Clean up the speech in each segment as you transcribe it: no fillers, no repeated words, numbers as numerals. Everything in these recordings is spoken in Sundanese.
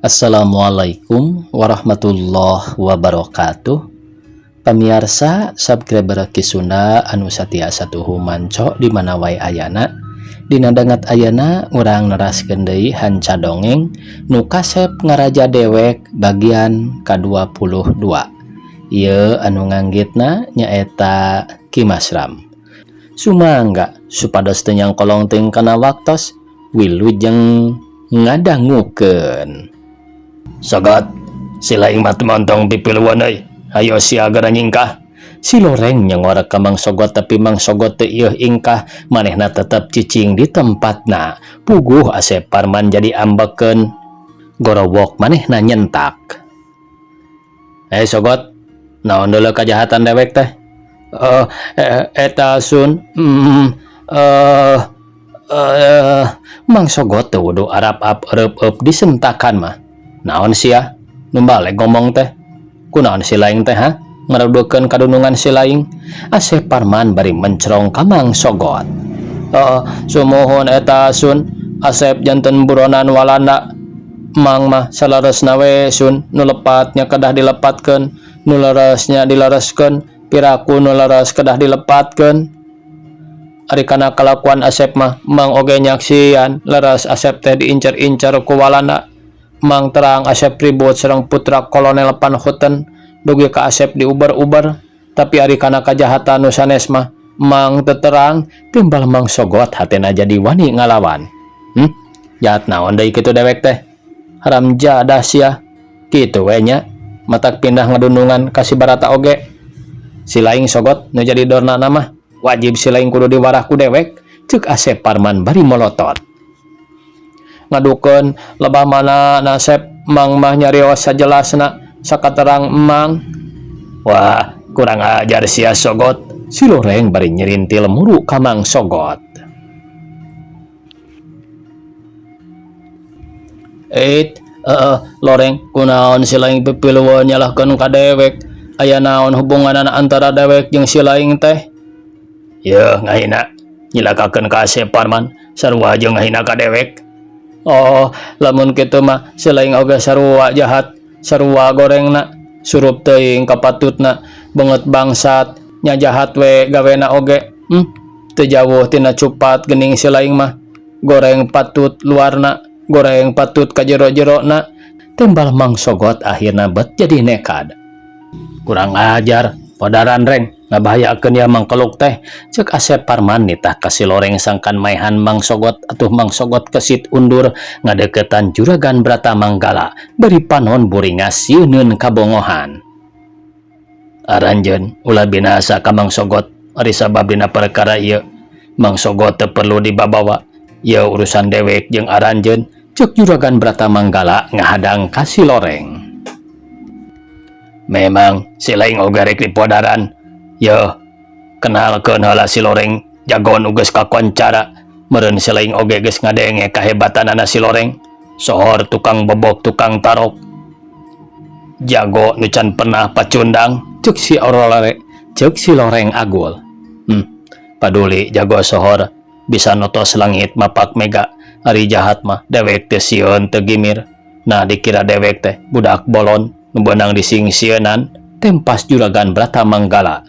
Assalamualaikum warahmatullahi wabarakatuh. Pamiarsa subscriber Ki Sunda anu satia satuhu manco di mana wae ayana. Dina danget ayana urang neraskeun deui hanca dongeng nu kasep ngaraja dewek bagian ka-22. Ieu anu nganggitna nyaeta Ki Masram. Sumangga supados teu nyangkolong teuing kana waktos wilujeng ngadangukeun. Sogot, si laing mah teu montong pipilueun euy. Hayo sia geura nyingkah. Si Loreng nyengor ka Mang Sogot tapi Mang Sogot teu ieuh ingkah, manehna tetep cicing di tempatna. Puguh Asep Parman jadi ambekeun. Gorowok manehna nyentak. Eh Sogot, naon deuleu kajahatan dewek teh? Eh, eta Sun, Mang Sogot teu wudu arap-ap ereup-eup disentakan mah. Naon sia? Nu balik ngomong teh. Kunaon si laing teh ha? Ngarudukeun kadunungan si laing. Asep Parman bari mencrong ka Mang Sogot. Oh, sumuhun eta Sun, Asep janten buronan Walanda. Mang mah saleresna we Sun, nu lepatnya kedah dilepatkeun, nu leresnya dilereskeun, piraku nu leres kedah dilepatkeun. Ari kana kalakuan Asep mah, Mang oge nyaksian, leres Asep teh diincar-incar ku Walanda. Mang terang Asep ribut sareng putra Kolonel Van Houten, dugi ka Asep diuber-uber, tapi ari kana kajahatan nu sanes mah Mang teu terang, timbal Mang Sogot hatena jadi wani ngalawan. Jahat naon deui kitu dewek teh? Haram jadah sia. Kitu we nya, matak pindah ngadunungan ka si Barata oge. Si laing Sogot nu jadi dornana mah, wajib si laing kudu diwarah ku dewek, ceuk Asep Parman bari molotot. Ngadukeun lebah mana nasep Mang mah nyarios sajelasna sakaterang Mang. Wah, kurang ajar sia Sogot. Si Loreng bari nyerintil muru ka Mang Sogot. Eit, Loreng, kunaon si laing pipilueun nyalahkeun ka dewek? Aya naon hubunganana antara dewek jeung si laing teh? Yeuh ngahina, nyilakakeun ka Asep Parman, sarua jeung ngahina ka dewek. Oh, lamun kitu mah si laing oge sarua jahat, sarua gorengna, surup teuing kapatutna, beungeut bangsat, nya jahat we gawena oge. Teu jauh tina cupat geuning si laing mah. Goreng patut luarna, goreng patut ka jero-jerona. Tembal Mang Sogot akhirna bet jadi nekad. Kurang ajar, podaran reng, ngabahayakeun ya Mang Keluk teh. Ceuk Asep Parman nitah ka si Loreng sangkan maehan Mang Sogot atuh Mang Sogot kesit undur ngadeukeutan Juragan Brata Manggala bari panon buringas sieuneun kabongohan. Aranjeun ulah binasa ka Mang Sogot ari sabab dina perkara ieu. Mang Sogot teu perlu dibabawa, ieu urusan dewek jeung aranjeun, ceuk Juragan Brata Manggala ngahadang ka si Loreng. Memang si laing oge rek dipodaran. Yeuh, kenalkeun heula si Loreng jago nu geus kakoncara. Meureun si laing oge geus ngadenge kahebatanana si Loreng. Sohor tukang bobok tukang tarok. Jago nu can pernah pacundang, ceuk si orolore, ceuk si Loreng agul. Paduli jago sohor bisa notos langit mapak mega, ari jahat mah dewek teh sieun teu gimir. Nah dikira dewek teh budak bolon nu beunang disingsieunan, tempas Juragan Brata Manggala.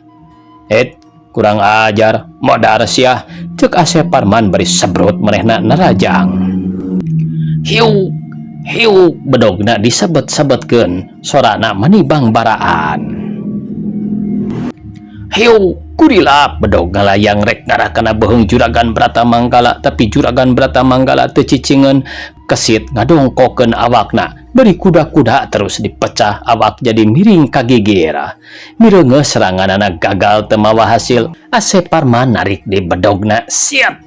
Et, kurang ajar, modar siah, ceuk Asep Parman bari sebrut manehna nerajang. Hiuk, hiuk, bedogna disebet-sebetkeun, sorana manibang baraan. Hiuk, kurilap bedog ngalayang rek ngarah kana beuheung Juragan Brata Manggala, tapi Juragan Brata Manggala teu cicingeun, kesit ngadongkokeun awakna. Bari kuda-kuda terus dipecah awak jadi miring ka gigir. Mireungeuh seranganana gagal teu mawa hasil, Asep Parman narik di bedogna siap.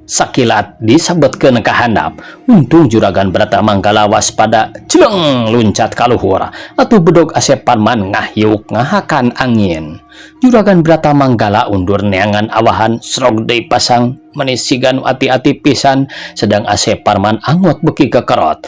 Sakilat disebetkeun ka handap. Untung Juragan Brata Manggala waspada, celeng luncat ka luhur. Atuh bedog Asep Parman ngahiuk ngahakan angin. Juragan Brata Manggala undur neangan awahan, srog deui pasang manis siga nu ati-ati pisan, sedang Asep Parman angot beuki kekerot.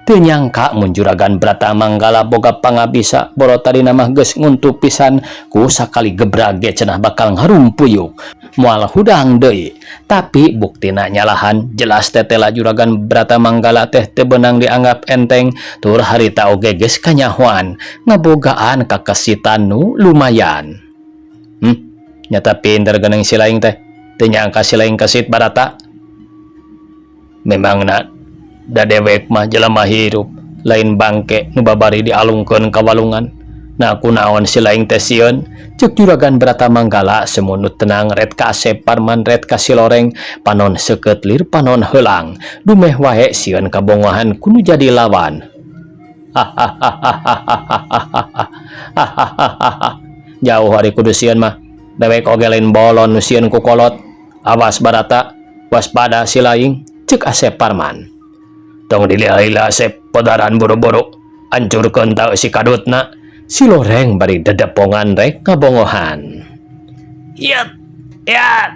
Teu nyangka mun Juragan Bratamanggala boga pangabisa, boro tadina mah geus nguntup pisan, ku sakali gebrag ge cenah bakal ngarumpuyuk, moal hudang deui. Tapi buktina nyalahan, jelas tetela Juragan Bratamanggala teh teu beunang dianggap enteng, tur harita oge geus kanyahoan ngabogaan kakesitan nu lumayan. Nyata pinter geuning si laing teh, teu nyangka si laing kesit, Barata. Memangna da dewek mah jelema hirup, lain bangke nu babari dialungkeun ka walungan. Nah, kunaon si laing teh sieun? Ceuk Juragan Bratamanggala semunut tenang ret ka Asep Parman ret ka si Loreng, panon seukeut lir panon heulang, dumeh wae sieun kabongohan ku nu jadi lawan. Hahaha, jauh ari kudu sieun mah, dewek oge lain bolon nu sieun ku kolot. Awas, Barata, waspada si laing, ceuk Asep Parman. Tong dilila-lila, Asep, podaran buru-buru, hancurkeun tau si kadutna. Si Loreng bari dedepongan rek ngabongohan. Yat yat.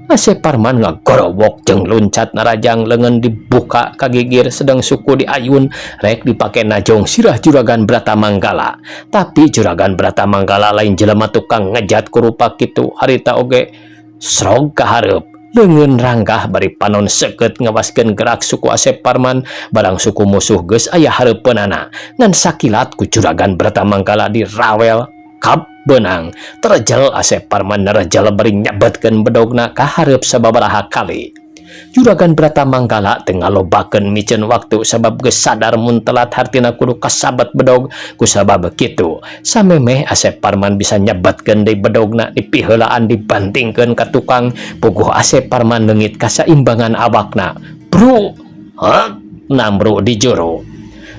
Asep Parman ngagorowok jeung luncat narajang, leungeun dibuka ka gigir sedang suku diayun rek dipake najong sirah Juragan Bratamanggala. Tapi Juragan Bratamanggala lain jelema tukang ngejat kurupa kitu, harita oge srog ka hareup, leungeun ranggah bari panon seukeut ngawaskeun gerak suku Asep Parman. Barang suku musuh geus aya hareupeunana, ngan sakilat ku Juragan Bratamanggala dirawel kap beunang. Terjel Asep Parman nerejel bari nyabetkeun bedogna ka hareup sababaraha kali. Juragan Bratamanggala teu ngalobakeun miceun waktu sabab geus sadar mun telat hartina kudu kasabet bedog. Kusabab kitu, samemeh Asep Parman bisa nyabetkeun deui bedogna, dipiheulaan, dibantingkeun ka tukang. Puguh Asep Parman leungit kasaimbangan awakna. Bru hek namru di juru.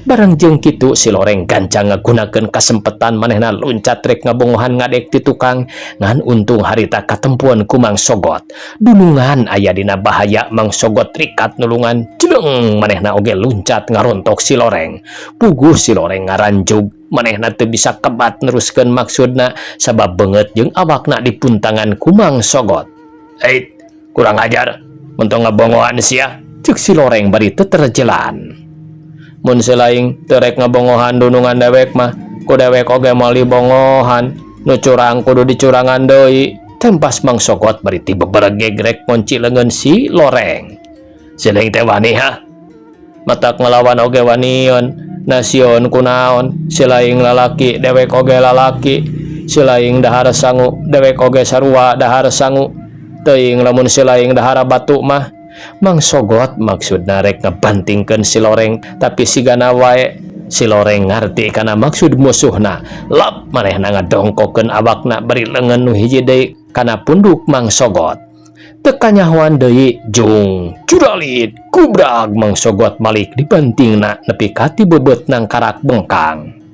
Barang jeung kitu si Loreng gancang ngagunakeun kasempetan, manehna luncat rek ngabongohan ngadek ti tukang, ngan untung harita katempuan ku Mang Sogot. Dunungan aya dina bahaya, Mang Sogot rikat nulungan, jeleng manehna oge luncat ngarontok si Loreng. Puguh si Loreng ngaranjug, manehna teu bisa kebat neruskeun maksudna sabab beungeut jeung awakna dipuntangan ku Mang Sogot. "Eit, kurang ajar, entong ngabongohan sia," ceuk si Loreng bari teterjelan. "Mun si laing teu rek ngabongohan dunungan dewek mah, ku dewek oge moal dibongohan. Nu curang kudu dicurangan deui," tempas Mang Sogot bari tibeberegeg rek ngonci leungeun si Loreng. "Si laing teh wani ha? Matak ngelawan oge waniun. Na sieun kunaon? Si laing lalaki, dewek oge lalaki. Si laing dahar sangu, dewek oge sarua dahar sangu. Teuing lamun si laing dahar batu mah." Mang Sogot maksudna rek ngebantingkeun si Loreng, tapi sigana wae si Loreng ngarti kana maksud musuhna. Lap manehna ngadongkokeun awakna bari leungeun nu hiji deui kana punduk Mang Sogot. Teu kanyahoan deui, jung curalit kubrag Mang Sogot malik dibantingna nepi ka ti beubeut nangkarak bengkang.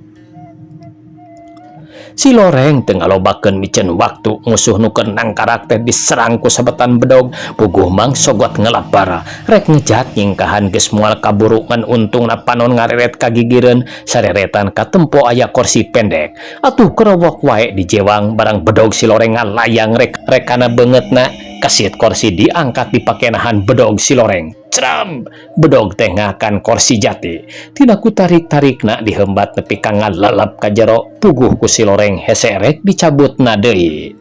Si Loreng teu ngalobakeun miceun waktu, musuh nu keur nangkarak teh diserang ku sabetan bedog. Puguh Mang Sogot ngelabar rek ngejat, nyingkahan geus moal kaburu, ngan untungna panon ngareret ka gigireun, sareretan katempo aya kursi pendek. Atuh kerowok wae dijewang. Barang bedog si Loreng ngalayang rek rek kana beungeutna, kesit kursi diangkat dipake nahan bedog si Loreng. Cram, bedog teh ngakan kursi jati. Tina ku tarik-tarikna dihembat nepi ka ngalalap ka jero, puguh ku si Loreng hese rek dicabutna deui.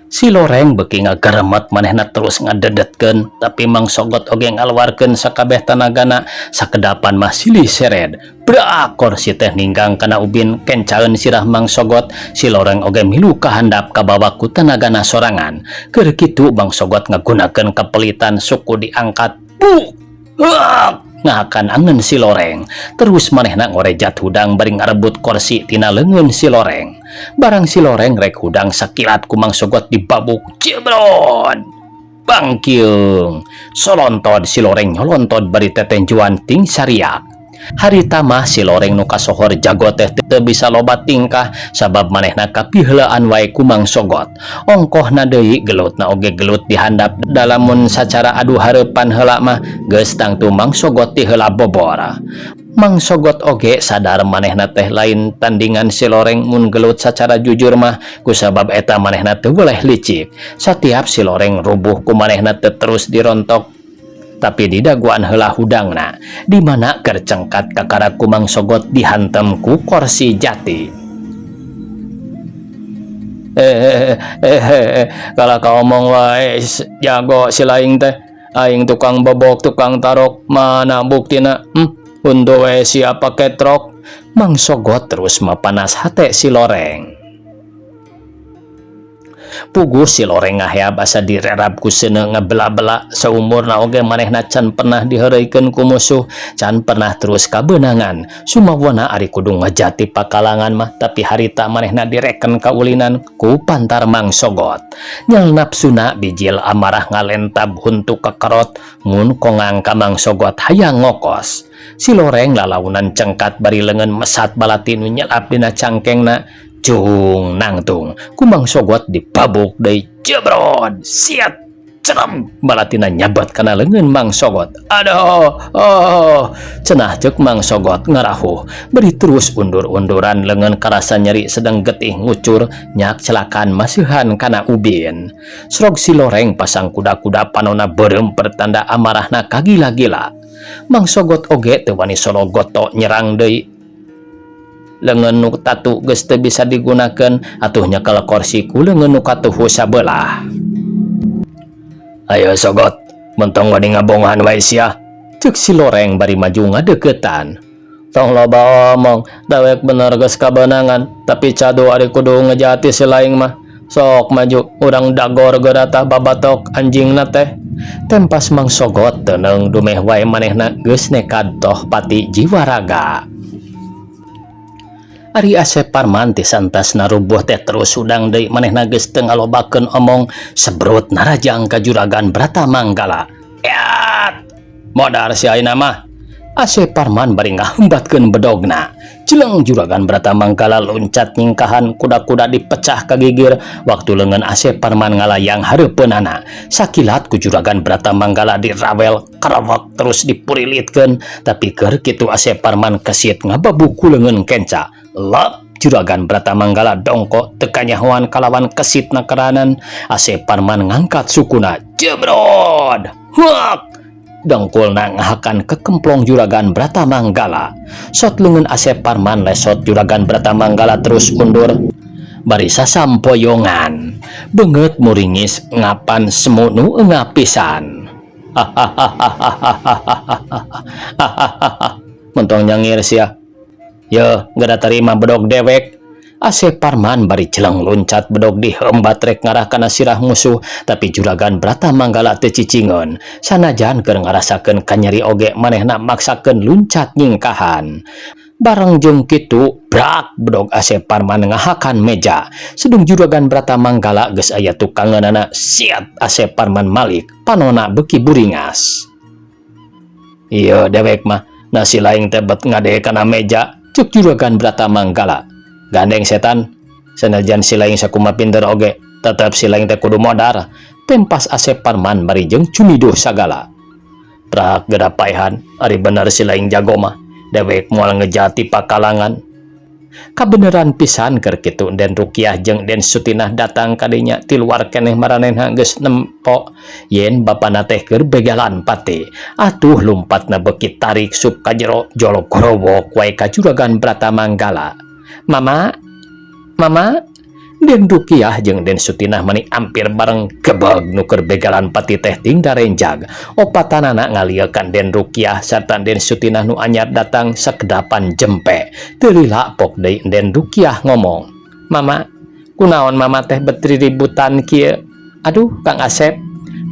Si Loreng beuki ngagaremet, manehna terus ngadedetkeun, tapi Mang Sogot oge ngaluarkeun sakabeh tanagana. Sakedapan mah silih sered. Brak, kursi teh ninggang kana ubin, kencaeun sirah Mang Sogot. Si Loreng oge milu kahandap, kabawa ku tanagana sorangan. Keur kitu Mang Sogot ngagunakeun kepelitan, suku diangkat. Buk! Huak! Ngahakan angen si Loreng. Terus manehna ngorejat hudang bari ngarebut kursi tina leungeun si Loreng. Barang si Loreng rek hudang, sakilat ku Mang Sogot dibabuk. Jebrod! Bangkiung. Solontod si Loreng nyolontod bari tetenjuan ting sariak. Harita mah si Loreng nu kasohor jago teh teu bisa loba tingkah sabab manehna kapiheulaan wae ku Mang Sogot. Ongkohna deui, gelutna oge gelut dihandap. Dalamun sacara adu hareupan heula mah geus tangtu Mang Sogot ti heula bobor. Mang Sogot oge sadar manehna teh lain tandingan si Loreng mun gelut sacara jujur mah, kusabab eta manehna teu weleh licik. Satiap si Loreng rubuh ku manehna teh terus dirontok. Tapi didaguan heula hudangna, di mana keur cengkat kakara ku Mang Sogot dihantem ku korsi jati. Eh, eh, eh, kalah kaomong wae jago si laing teh. Aing tukang bobok, tukang tarok, mana buktina? Untuk we siapa ketrok? Mang Sogot terus mapanas hate si Loreng. Puguh si Loreng ngaheab asa direrab ku seuneu ngebela-bela. Saumurna oge manehna can pernah diheureuykeun ku musuh, can pernah terus kabeunangan. Sumawana ari kudu ngejati pakalangan mah, tapi harita manehna direken kaulinan ku pantar Mang Sogot. Nyal napsuna bijil amarah ngalentab huntu kekerot ngun kongang ka Mang Sogot hayang ngokos. Si Loreng lalaunan cengkat bari leungeun mesat balati nu nyelap dina cangkengna. Cung nangtung ku Mang Sogot dipabuk deui, jebrod siat cerem, balatina nyabat kana leungeun Mang Sogot. "Aduh, oh," cenah ceuk Mang Sogot ngarahuh beri terus undur-unduran, leungeun karasa nyeri sedang getih ngucur nyak celakan masihan kana ubin. Srog si Loreng pasang kuda-kuda, panona beureum pertanda amarahna kagila-gila. Mang Sogot oge teu wani sologoto nyerang deui. Leungeun nu tatu geus teu bisa digunakeun, atuh nyekel korsi ku leungeun nu katuhu sabelah. "Ayo Sogot, mentong wani ngabongan wae sia," ceuk si Loreng bari maju ngadeukeutan. "Tong loba omong, dewek bener geus kabeunangan, tapi cadu ari kudu ngejati si laing mah. Sok maju, urang dagor geura tah babatok anjingna teh," tempas Mang Sogot teuneng dumeh wae manehna geus nekad toh pati jiwa raga. Ari Asep Parman ti santasna rubuh teh terus hudang deui. Manehna geus teu ngalobakeun omong, sebrut narajang ka Juragan Bratamanggala. "Eat! Modar si ayeuna mah," Asep Parman bari ngahembatkeun bedogna. Jeleng Juragan Bratamanggala loncat nyingkahan, kuda-kuda dipecah ka gigir waktu leungeun Asep Parman ngalayang hareupeunana. Sakilat ku Juragan Bratamanggala dirawel karawak terus dipurilitkeun, tapi keur kitu Asep Parman kesit ngababuk ku leungeun kenca. Lap, Juragan Bratamanggala dongko teu kanyahoan kalawan kesitna keranan. Asep Parman ngangkat sukuna, jebrod huak, dengkulna ngahakan kekemplong Juragan Bratamanggala. Sot leungeun Asep Parman lesot, Juragan Bratamanggala terus undur bari sasampoyongan, beungeut muringis ngapan semu nu eungap pisan. "Hahaha, mentong nyangir sia. Ye, geura tarima bedog dewek," Asep Parman bari celeng loncat, bedog dihembat rek ngarah kana sirah musuh, tapi Juragan Bratamanggala teu cicingeun. Sanajan keur ngarasakeun kanyeri oge manehna maksakeun luncat nyingkahan. Bareng jeung kitu, brak, bedog Asep Parman ngahakan meja. Sedeng Juragan Bratamanggala geus aya tukangeunana. Siat, Asep Parman malik, panona beuki buringas. "Ieu dewek mah, nasi laing teh bet ngade kana meja," ceuk Juragan Bratamanggala. "Gandeng setan, sanajan si laing sakumaha pinter oge, tetep si laing teh kudu modar," tempas Asep Parman bari jeung cumiduh sagala. "Prak geura paehan, ari bener si laing jago mah, dewek moal ngejati pakalangan." Kabeneran pisan, keur kitu Den Rukiah jeung Den Sutinah datang kadinya. Ti luar keneh maranehna geus nempo yen bapana teh keur begalan pati. Atuh lumpatna beuki tarik sup ka jero, jolok gorowok wae ka Juragan Bratamanggala. "Mama, Mama!" Den Rukiah jeung Den Sutinah mani ampir bareng gebeg. Nu keur begalan pati teh ting darenjag. Opatanana ngaliekan Den Rukiah sarta Den Sutinah nu anyar datang sakedapan jempe. Teu lila pok deui Den Rukiah ngomong, "Mama, kunaon Mama teh bet riributan kieu? Aduh, Kang Asep,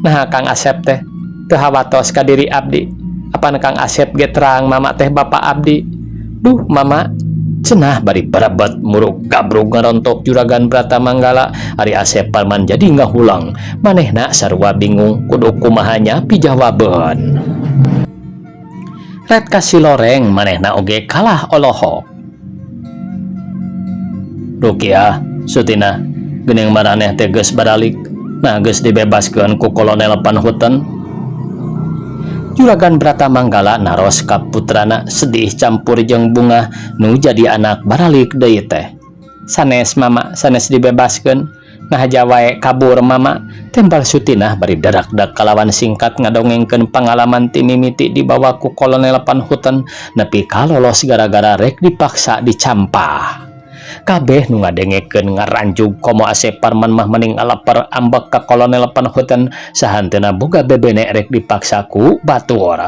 nah Kang Asep teh teu hawatos ka diri abdi? Apan Kang Asep ge terang Mama teh bapa abdi. Duh, Mama," cenah bari berebet muruk gabrug ngarontok Juragan Bratamanggala. Ari Asep Parman jadi ngahulang, manehna sarua bingung kudu kumahanya pijawabeun. Ret ka si Loreng, manehna oge kalah olohok. "Rukiah, Sutina, geuning maraneh teh geus baralik. Nah, geus dibebaskeun ku Kolonel Panhutan?" Juragan Bratamanggala naros ka putrana, sedih campur jeung bungah nu jadi anak baralik deui teh. "Sanes, Mama, sanes dibebaskeun. Ngahaja wae kabur mama tembal Sutinah bari darak-dak kalawan singkat ngadongengkeun pangalaman ti mimiti dibawa ku Kolonel Van Houten nepi ka lolos gara-gara rek dipaksa dicampah. Kabeh nu ngadengekeun ngaranjug komo Asep Parman mah mending ngaleper ambek ka Kolonel Van Houten sahanteuna boga bebene rek dipaksa ku batur.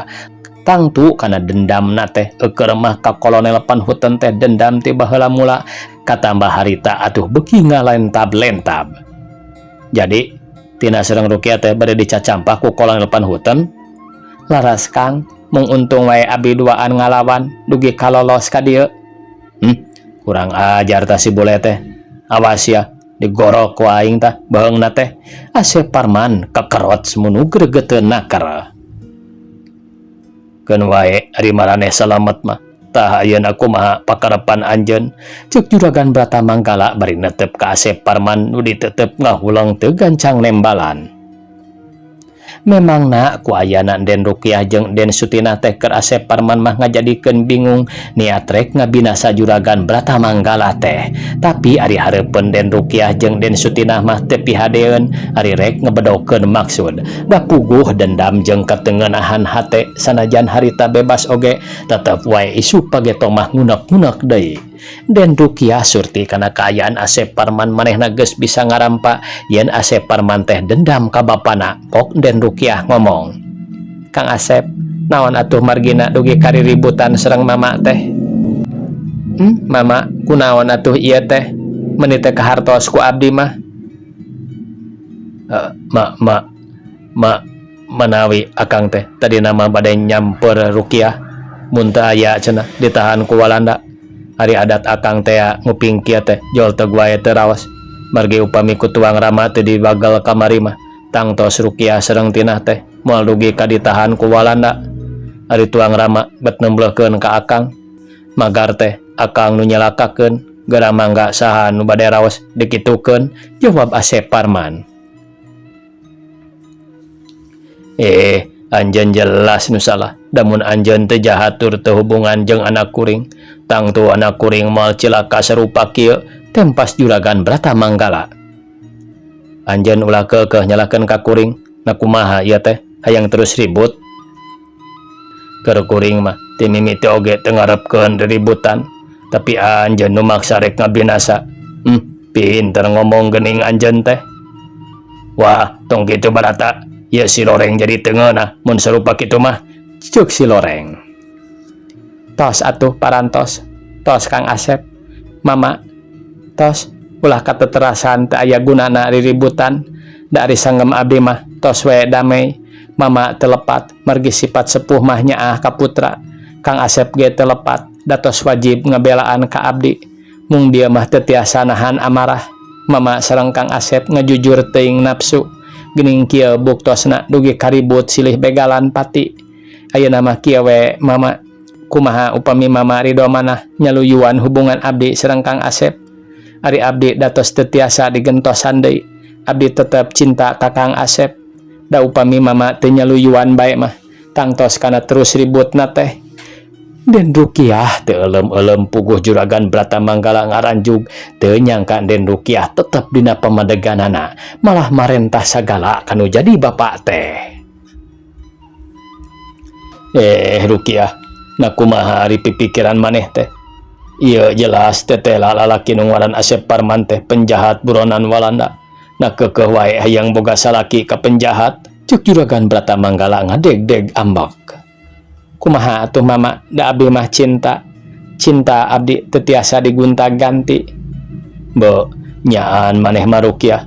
Tangtu kana dendamna teh eukeur mah ka Kolonel Van Houten teh dendam ti baheula mula katambah harita atuh beuki ngalentab-lentab. Jadi tina sareng Rukiah teh bade dicacampah ku Kolonel Van Houten. Laras Kang, mung untung wae abi duaan ngalawan dugi kalolos ka dieu. Kurang ajar tah si bule teh. Awas ya, digorok ku aing tah beheungna teh. Asep Parman kekerot munu gregeteun naker. Keun wae ari maraneh salamet mah. Tah ayeuna kumaha pakarepan anjeun? Ceuk Juragan Bratamanggala bari netep ka Asep Parman nu ditetep ngahuleng teu gancang nembalan. Memangna ku ayana Den Rukiah jeung Den Sutinah teh keur Asep Parman mah ngajadikeun bingung niat rek ngabinasa Juragan Bratamanggala teh. Tapi ari hareupeun Den Rukiah jeung Den Sutinah mah teu pihadeeun ari rek ngebedokeun maksud. Da puguh dendam jeung katengeunahan hate sanajan harita bebas oge tetep wae isuk pageto mah ngunek-ngunek deui. Den Rukiah surti kana kaayaan Asep Parman manehna geus bisa ngarampa yen Asep Parman teh dendam ka bapana. Pok Den Rukiah ngomong, Kang Asep, naon atuh margina dugi kariributan sareng mama teh? Mama, kunaon atuh ieu teh? Meuni teu kahartos ku abdi mah. Ma ma ma manawi akang teh tadina mah bade nyamper Rukiah mun teu aya cenah ditahan ku Walanda. Ari adat akang teh nguping kieu teh jol teu wae teu raos. Margi upami ku tuang rama teu dibagal kamari mah tangtos Rukiah sareng Tinah teh moal dugi ka ditahan ku Walanda. Ari tuang rama bet nemblehkeun ka akang. Magar teh akang nu nyelakakeun geura mangga saha nu bade raos dikitukeun, jawab Asep Parman. Anjeun jelas nu salah. Da mun anjeun teu jahat tur teu hubungan jeung anak kuring, tangtu anak kuring moal cilaka sarupa kieu, tempas Juragan Bratamanggala. Anjeun ulah keukeuh nyalahkeun ka kuring, na kumaha ieu teh hayang terus ribut. Keur kuring mah ti mimiti oge teu ngarepkeun riributan, tapi anjeun nu maksa rek ngabinasa. Pinter ngomong geuning anjeun teh. Wah, tong kitu barata. Ieu si Loreng jadi teu ngeunah mun sarupa kitu mah, ceuk si Loreng. Tos atuh parantos, tos Kang Asep, Mama, tos ulah kateterasan teu aya gunana riributan. Da ari sanggem abdi mah tos we damai. Mama teu lepat margi sifat sepuh mah nyaah ka putra. Kang Asep ge teu lepat da tos wajib ngabelaan ka abdi. Mung dia mah teu tiasa nahan amarah. Mama sareng Kang Asep ngajujur teuing nafsu. Geuning kieu buktosna dugi karibut silih begalan pati. Ayeuna mah kieu we Mama, kumaha upami Mama ridho manah nyaluyuan hubungan abdi sareng Kang Asep. Ari abdi datos teu tiasa digentosan deui. Abdi tetep cinta ka Kang Asep. Da upami Mama teu nyaluyuan bae mah tangtos kana terus ributna teh. Den Rukiah teu euleum-euleum puguh Juragan Bratamanggala ngaranjug teu nyangka Den Rukiah tetep dina pamadeganana malah marentah sagala kanu jadi bapak teh. Rukiah, na kumaha ari pipikiran maneh teh? Ieu jelas teteh lalaki nu ngaran Asep Parman teh penjahat buronan Walanda. Na keukeuh wae hayang boga salaki ka penjahat, ceuk Juragan Bratamanggala ngadegdeg ambek. Kumaha atuh Mama, da abdi mah cinta. Cinta abdi teu tiasa digonta-ganti. Be, nyaan maneh mah Rukiah.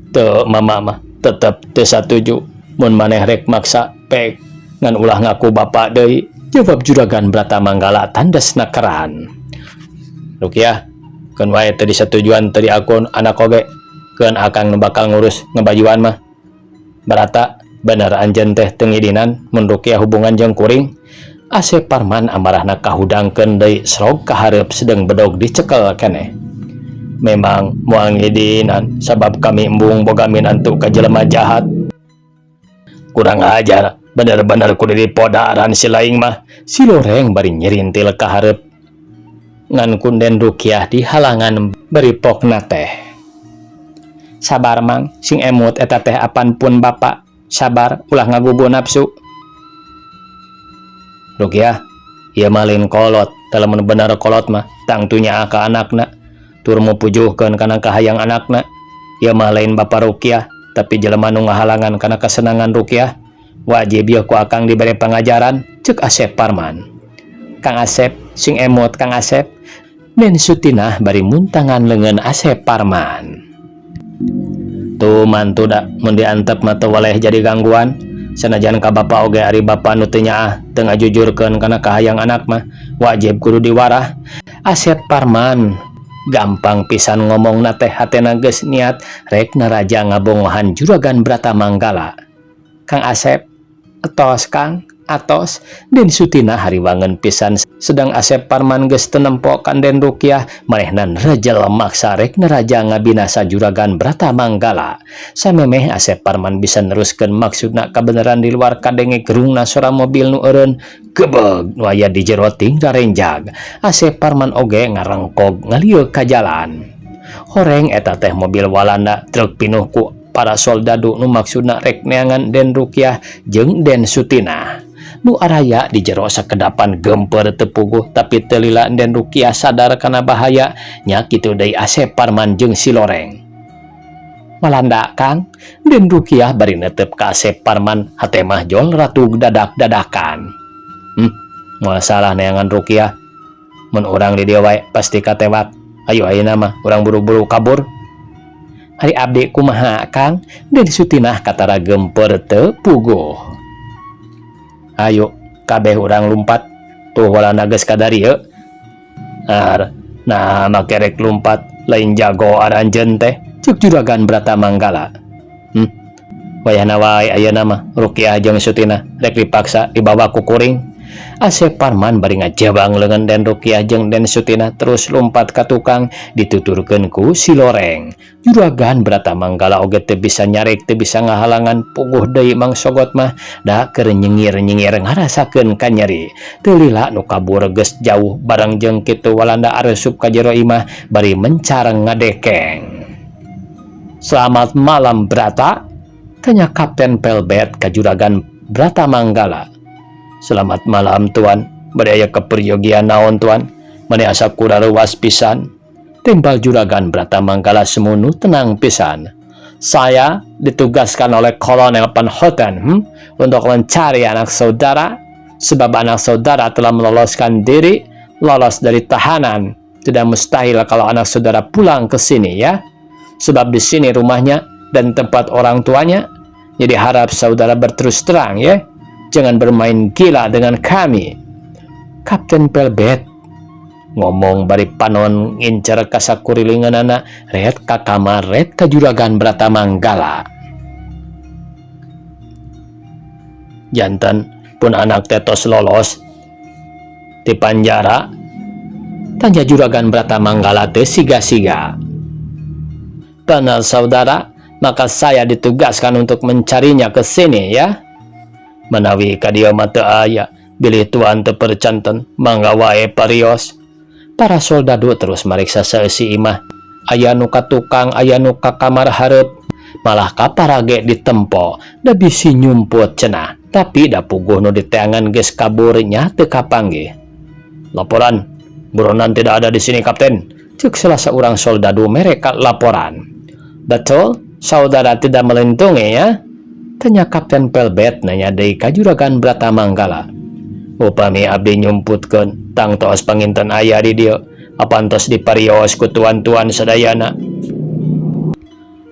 Teu Mama mah tetep teu satuju mun maneh rek maksa pek ngan ulah ngaku bapak deui, jawab Juragan Bratamanggala tandes nakeran. Rukiah, keun wae teu disatujuan teu diakun anak oge, keun akang nu bakal ngurus ngebajuan mah. Barata, bener anjeun teh teu ngidinan mun Rukiah hubungan jeung kuring. Asep Parman amarahna kahudangkeun deui srog kahareup sedeng bedog dicekel keneh. Memang moal ngidinan sabab kami embung boga minantu ka jelema jahat. Kurang ajar, bener-bener kudu dipodaran si laing mah. Si Loreng bari nyirintil kahareup. Ngan ku Den Rukiah dihalangan bari pokna teh. Sabar, Mang, sing emut, eta teh apan pun bapak. Sabar, ulah ngagugu nafsu. Rukiah, ieu mah lain kolot. Lamun bener kolot mah tangtu nyaah ka anakna tur mupujuhkeun kana kahayang anakna. Ieu mah lain bapak Rukiah, tapi jelema nu ngahalangan kana kesenangan Rukiah. Wajib ieu ku akang dibere pangajaran, cek Asep Parman. Kang Asep, sing emut, Kang Asep. Den Sutinah bari muntangan leungeun Asep Parman. Tuh, mantu, da mun diantep mah teu waleh jadi gangguan. Sanajan ka bapa oge, ari bapa nu teu nyaah, teu ngajujurkeun kana kahayang anak mah wajib kudu diwarah. Asep Parman gampang pisan ngomongna teh, hatena geus niat rek naraja ngabongohan Juragan Bratamanggala. Kang Asep, atos, Kang, atos. Den Sutina hariwangen pisan. Sedang Asep Parman geus teu nempo ka Den Rukiah, manehna rejel maksa rek naraja ngabinasa Juragan Bratamanggala. Samemeh Asep Parman bisa neruskeun maksudna, kabeneran di luar kadenge gerungna sora mobil nu eureun gebeg, nu aya di jero ting rarenjag. Asep Parman oge ngarengkog ngalieu ka jalan. Horeng eta teh mobil Walanda, truk pinuh ku para soldadu nu maksudna rek neangan Den Rukiah jeung Den Sutina. Nu araya di jero sakedapan gempeur teu puguh, tapi teu lila Den Rukiah sadar kana bahaya nya, kitu deui Asep Parman jeung si Loreng. Walanda, Kang. Den Rukiah bari netep ka Asep Parman, hate mah jol ratug dadak-dadakan. Moal salah neangan Rukiah. Mun urang di dieu wae pasti katewak. Ayo, ayeuna mah urang buru-buru kabur. Ari abdi kumaha, Kang? Den Sutinah katara gempeur teu puguh. Ayo kabeh urang lumpat tuh, Walanda geus kadarieu. Ar, nah, make rek lumpat, lain jago aranjeun teh, cek Juragan Bratamanggala. Wayahna wae ayeuna mah Rukiah jeung Sutina rek dipaksa dibawa ku kuring. Asep Parman bari ngajabang leungeun Den Rukiah jeung Den Sutina terus lumpat ka tukang, dituturkeun ku si Loreng. Juragan Bratamanggala oge teu bisa nyarek, teu bisa ngahalangan, puguh deui Mang Sogot mah da keur nyengir-nyengir ngarasakeun kanyeri. Teu lila nu kabur geus jauh. Bareng jeung kitu Walanda aresup ka jero imah bari mencar ngadekeng. "Selamat malam, Brata," tanya Kapten Velvet ka Juragan Bratamanggala. "Selamat malam, Tuan. Bade aya keperyogian naon, Tuan? Mani asa kuraruas pisan?" timbal Juragan Bratamanggala semunu tenang pisan. "Saya ditugaskan oleh Kolonel Van Houten untuk mencari anak saudara, sebab anak saudara telah meloloskan diri, lolos dari tahanan. Tidak mustahil kalau anak saudara pulang ke sini ya. Sebab di sini rumahnya dan tempat orang tuanya. Jadi harap saudara berterus terang ya. Jangan bermain gila dengan kami." Kapten Velvet ngomong bari panon ngincer ka sakurilinganana, ret ka kamar, ret ka Juragan Bratamanggala. "Janten pun anak teh tos lolos di panjara?" tanya Juragan Bratamanggala teh siga-siga. "Benar, saudara, maka saya ditugaskan untuk mencarinya ke sini ya." "Menawi ka dieu mah teu aya, bilih tuan teu percanten, mangga wae parios." Para soldadu terus mariksa saeusi imah. Aya nu ka tukang, aya nu ka kamar hareup, malah ka parage ditempo, da bisi nyumput cenah. Tapi da puguh nu diteangan geus kabur nya teu kapanggih. "Laporan, buronan tidak ada di sini, Kapten," cek salah seorang soldadu mereka laporan. "Betul, saudara tidak melindungi ya?" tanya Kapten Velvet nanya deui ka Juragan Bratamanggala. "Upami abdi nyumputkeun, tangtos panginten aya di dieu, apan tos diparios ku tuan-tuan sadayana."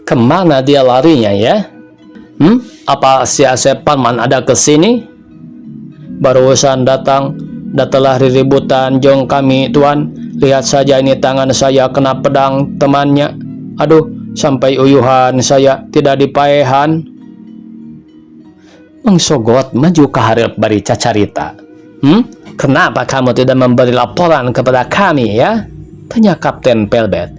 "Kemana dia larinya ya? Apa si Asep Parman ada ke sini?" "Barusan datang, dan telah riributan jong kami, Tuan. Lihat saja ini, tangan saya kena pedang temannya. Aduh, sampai uyuhan saya tidak dipaehan." Mang Sogot maju ke hareup bari cacarita. Kenapa kamu tidak memberi laporan kepada kami ya?" tanya Kapten Velvet.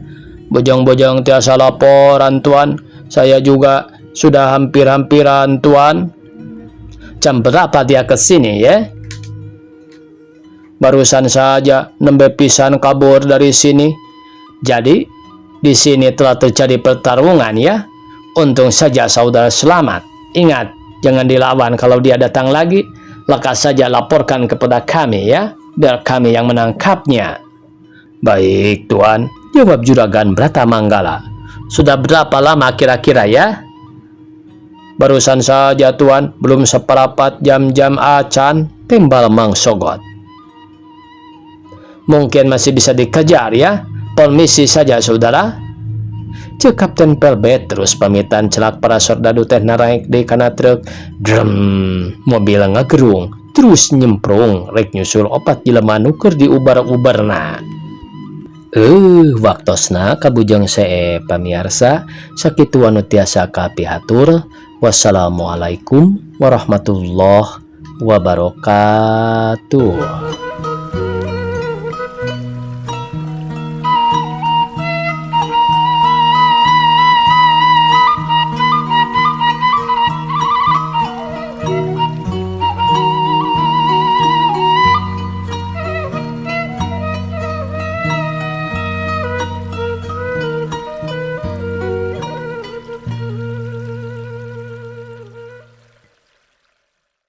"Bojong-bojong tiasa laporan, Tuan. Saya juga sudah hampir-hampiran, Tuan." "Jam berapa dia ke sini ya?" "Barusan saja, nembe pisan kabur dari sini." "Jadi Di sini telah terjadi pertarungan, ya. Untung saja saudara selamat. Ingat, jangan dilawan kalau dia datang lagi. Lekas saja laporkan kepada kami, ya, biar kami yang menangkapnya." "Baik, Tuan," jawab Juragan Bratamanggala. "Sudah berapa lama kira-kira, ya?" "Barusan saja, Tuan, belum seperapat jam-jam acan," timbal Mang Sogot. "Mungkin masih bisa dikejar, ya. Permisi saja, saudara," cek Kapten Velvet terus pamitan. Celak para sordadu teh naraek deui kana truk. Drum, mobil ngagerung terus nyemprung rek nyusul opat jelema nu keur diubar-ubarna. Waktosna kabujeng see, pamiarsa. Sakitu anu tiasa kapihatur. Wassalamualaikum warahmatullahi wabarakatuh.